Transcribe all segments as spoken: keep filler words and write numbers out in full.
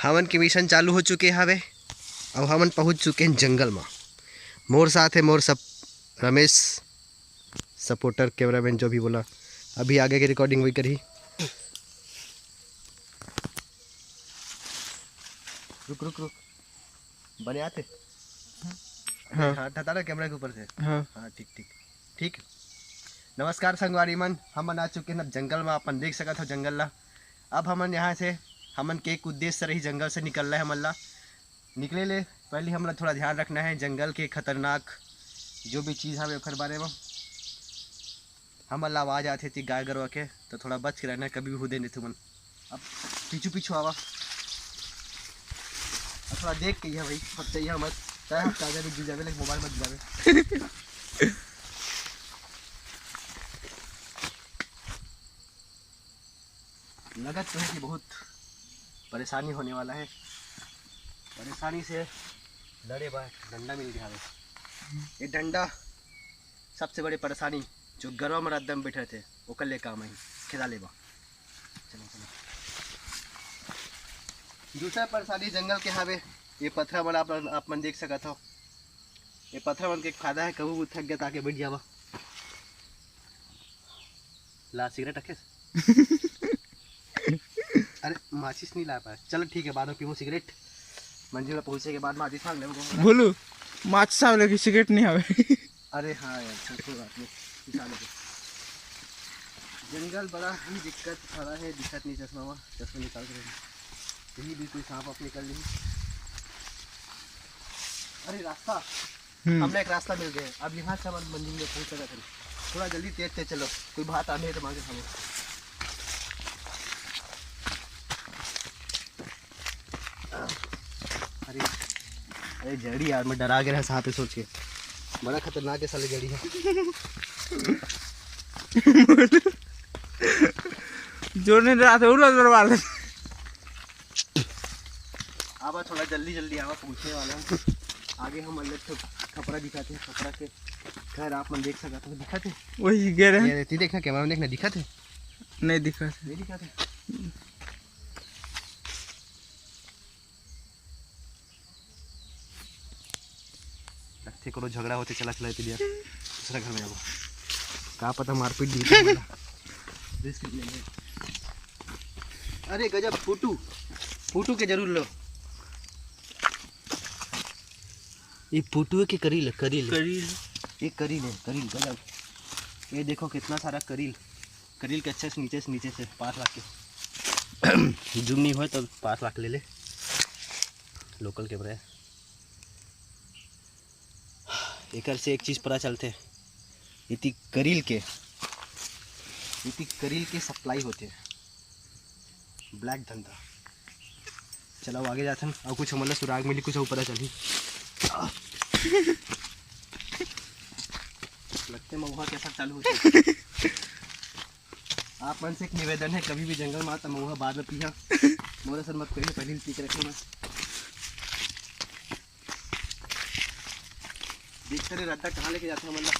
हमन के मिशन चालू हो चुके हवे। अब हमन पहुंच चुके हैं जंगल में। मोर साथ है मोर सब रमेश, सपोर्टर, कैमरामैन, जो भी बोला। अभी आगे की रिकॉर्डिंग वही करी। रुक रुक रुक, बने आते। हाँ। हाथ हटा ना कैमरा के ऊपर से। हाँ। हाँ, ठीक ठीक ठीक। नमस्कार संगवारी मन, हमन आ चुके हैं अब जंगल में। अपन देख सकत हो जंगल ला। अब हमन यहाँ से, हमन के एक उद्देश्य रही जंगल से निकलना है हमन ला। निकले ले पहले हमन ला थोड़ा ध्यान रखना है जंगल के खतरनाक जो भी चीज़ हवे ओकर बारे में। हमन ला आवाज आथे ती गाय गरवा के, तो थोड़ा बच के रहना, कभी भी हुदे नहीं तुमन। अब पीछू पीछू आवा। अब थोड़ा देख के यहाँ भाई, फट जाइए मत। चाहे हम चार्जर भी गिर जावे, लेकिन मोबाइल मत गिरावे। लगत तो है कि बहुत परेशानी होने वाला है। परेशानी से लड़े बर डंडा मिल गया है। ये डंडा सबसे बड़े परेशानी जो गरवा में एकदम बैठे थे, ओकर ले काम आई, खेदा लेबा। चलो, चलो। दूसरा परेशानी जंगल के हवे, ये पत्थर मन आप, आप मन देख सकत हो। ये पत्थर मन के एक फायदा है, कभी भी थक गया ताके बैठ जावा। ला सिगरेट रखे। अरे माचिस नहीं ला पाए, चलो ठीक है, बाद में पीऊँ सिगरेट। मंजिल में पहुँचे के बाद माचिस मांग लेबो। बोलू, माचिस आवे लेकिन सिगरेट नहीं आवे। अरे हाँ यार, चल, कोई बात नहीं, निकाल लेते। जंगल बड़ा ही दिक्कत खड़ा है, दिक्कत नहीं चश्मा हुआ, चश्मा निकाल के रख। कहीं भी कोई सांप वाप निकल नहीं। अरे रास्ता, हम्म। हमने एक रास्ता मिल गया है। अब यहाँ से हम मंदिर में पहुँच सकते हैं। थोड़ा जल्दी तेज तेज चलो, कोई बात आने तो मांगे हमें। अरे, अरे जड़ी यार, मैं डरा गया सांप सोच के। बड़ा खतरनाक है साले जड़ी है। जो नहीं रहा था, उलट बर्बाद। आवा थोड़ा जल्दी जल्दी आवा, पहुँचने वाला है। आगे हम अलग खप-, खपरा दिखाते हैं, खपरा के घर आप मन देख सकते हो, दिखाते हैं। वही गिर है। ये ती देखना, कैमरा में देखना, दिखाते हैं। नहीं दिखा। नहीं दिखाते। लगथे कोनो झगड़ा होथे, चला चला इतनी दूसरा घर में जाबो। का पता मारपीट भी होथे। Risk ले ले। अरे गजब फोटो, फोटो के जरूर लो। ये फोटो के करील, करील। करील। ये करील है, करील गजब। ये देखो कितना सारा करील, करील के अच्छे से नीचे से, नीचे से पास लाके। जूम नहीं होय तो पास लाके ले ले, लोकल कैमरा है। एकर से एक चीज पता चलथे, इति करील के, इति करील के सप्लाई होथे। ब्लैक धंधा। चलो आगे जाथन, अउ कुछ हमन ला सुराग मिली, कुछ अउ पता चलही। लगथे महुआ के असर चालू होथे। आप मन से एक निवेदन है, कभी भी जंगल में आता महुआ बाद में पीहा। मोर असन मत करिए, पहले ही पी के रखे मैं। देखते रहे रद्दा कहाँ लेके जाते हैं मतलब।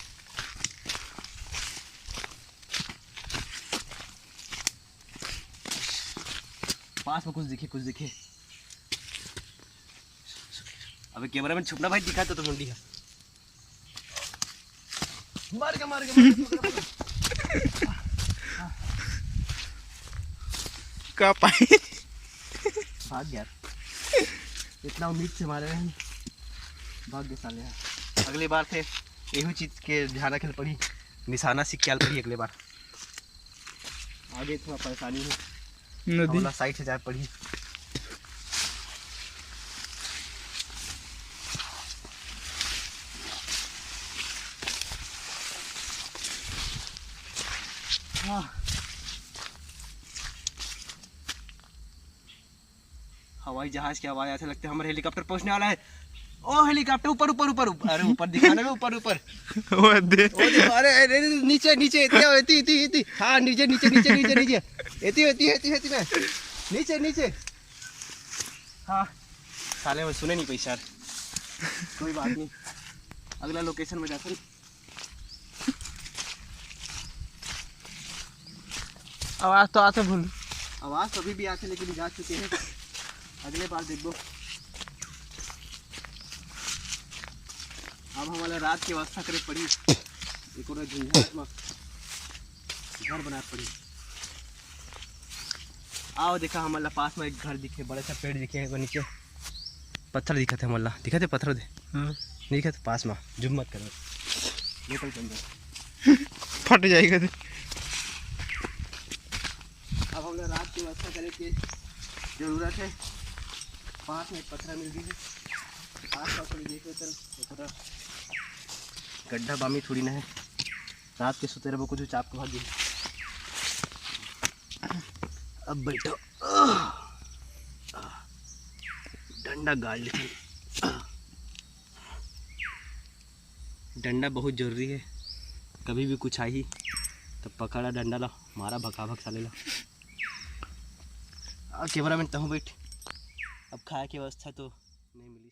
पास में कुछ दिखे, कुछ दिखे। अबे कैमरा मैन छुपना भाई, दिखा तो, तो मुंडी है। मार के, मार के, मार के, मार के। का पाई? भाग यार, इतना उम्मीद से मारे हैं, भाग गए साले यार। अगली बार से यही चीज के ध्यान रखे पड़ी, निशाना सीख के आल पड़ी अगली बार। आगे थोड़ा परेशानी है, नदी। हमला साइड से जाए पड़ी। हाँ। हवाई जहाज की आवाज आते लगते हमारे हेलीकॉप्टर पहुंचने वाला है। ओ हेलीकॉप्टर ऊपर, ऊपर, ऊपर, ऊपर, अरे ऊपर दिखाना है, ऊपर, ऊपर। वो दे। ओ देखो, अरे, अरे, अरे, नीचे, नीचे, इतने, इतनी, इतनी, इतनी। हाँ, नीचे, नीचे, नीचे, नीचे, नीचे। इतनी, इतनी, इतनी, इतनी में। नीचे, नीचे। हाँ, साले में सुने नहीं पैसा। कोई बात नहीं, अगला लोकेशन में जाते हैं। आवाज तो आते भूल। आवाज तो अभी भी आते, लेकिन जा चुके हैं। अगले बार देखबो। अब हमला रात के व्यवस्था करे पड़ी, एक और झंझट म घर बनाए पड़ी। आओ देखा, हमला पास में एक घर दिखे, बड़ा सा पेड़ दिखे, वो नीचे पत्थर दिखत हे हमला, दिखत हे पत्थर दे? हाँ। नहीं दिखत, पास में zoom मत करो, निकल के अंदर। फट जाएगा दे। अब हमला रात के व्यवस्था करे के जरूरत है। पास में एक पत्थर मिल गई है, आस पास में देख लेते हैं, तो पूरा गड्ढा बामी थोड़ी ना है। रात के सुते रहो, कुछ चाप के भाग गई। अब बैठो, डंडा गाड़ लेते हैं। डंडा बहुत जरूरी है, कभी भी कुछ आही तो पकड़ा डंडा ला, मारा भका भक साले ला। आ, कैमरामैन तहूँ बैठ, अब खाए के व्यवस्था तो नहीं मिली।